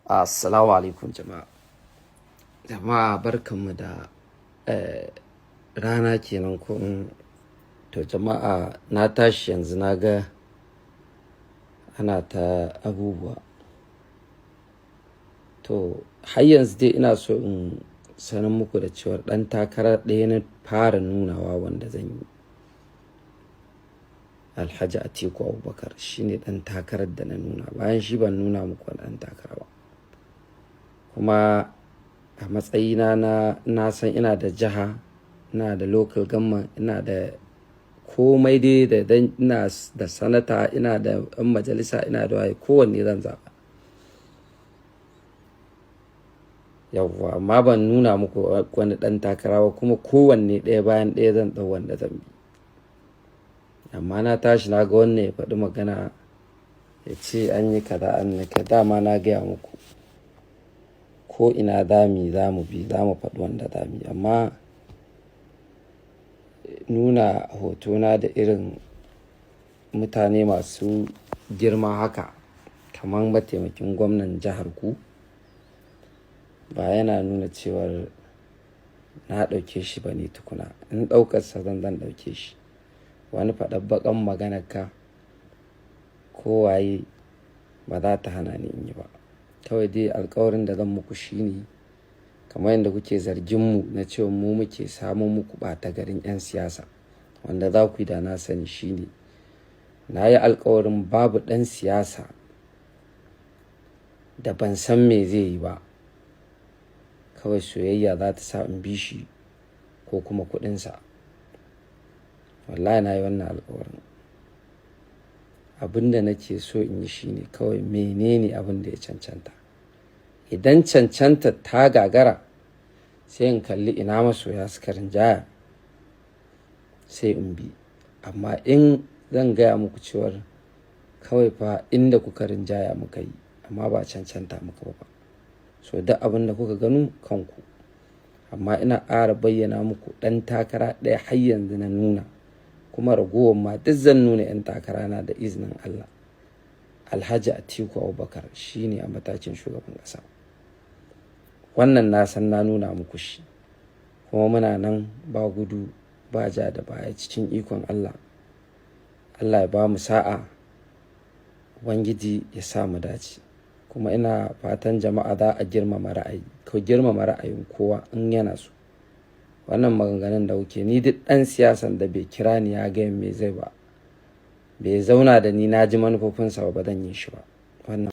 Assalamu alaikum jama'a. Jama'a, barkanmu da rana kenan ko. To jama'a, na tashi yanzu na ga ana ta abubuwa. To har yanzu dai ina so in sanar muku da cewar ɗan takara ɗaya na fara nunawa wanda zan yi. Alhaji Atiku Abubakar shine ɗan takarar da na nuna. Bayan shi ban nuna muku wani ɗan takara ba. Kuma a matsayina na san ina da jiha, ina da local government, ina da komai dai da dan ina da sanata, ina da ɗan majalisa, ina da waye, kowanne zan zaɓa. Yauwa, amma ban nuna muku wani ɗan takara ba, kuma kowanne ɗaya bayan ɗaya zan ɗau wanda zan bi. Amma na tashi na ga wannan ya faɗi magana, ya ce an yi kaza, an yi kaza. Dama na gaya muku ko ina za mu yi, za mu bi, za mu faɗi wanda za mu yi. Amma nuna hotona da irin mutane masu girma haka kamar mataimakin gwamnan jihar ku ba yana nuna cewar na ɗauke shi ba ne tukuna. In ɗaukarsa zan ɗauke shi. Wani faɗar baƙan maganarka ko waye ba za ta hana ni in yi ba. Kawai dai alkawarin da zan muku shine, kamar yadda kuke zargin mu na cewa mu muke samo muku ɓata garin 'yan siyasa wanda za ku yi da na sani, shine na yi alkawarin babu ɗan siyasa da ban san me zai yi ba. Kawai soyayya za ta sa in bi shi ko kuma kuɗinsa. Wallahi na yi wannan alkawarin. Abin da nake so in yi shine kawai menene abin da ya cancanta. Idan cancanta ta gagara, sai in kalli ina masoya suka rinjaya, sai in bi. Amma in zan gaya muku cewar kawai fa inda kuka rinjaya muka yi, amma ba cancanta muka ba. So duk abin da kuka gano kanku. Amma ina ƙara bayyana muku, ɗan takara ɗaya har yanzu na nuna, kuma ragowar ma duk zan nuna 'yan takarana da izinin Allah. Alhaji Atiku Abubakar shine a matakin shugaban ƙasa. Wannan na san na nuna muku shi. Kuma muna nan, ba gudu ba ja da baya, cikin ikon Allah. Allah ya ba mu sa'a, Ubangiji ya sa mu dace. Kuma ina fatan jama'a za a girmama ra'ayi, ku girmama ra'ayin kowa in yana so. Wannan maganganun da kuke, ni duk ɗan siyasan da bai kira ni ya gaya me zai ba, bai zauna da ni na ji manufofinsa ba, ba zan yi shi ba. Wannan.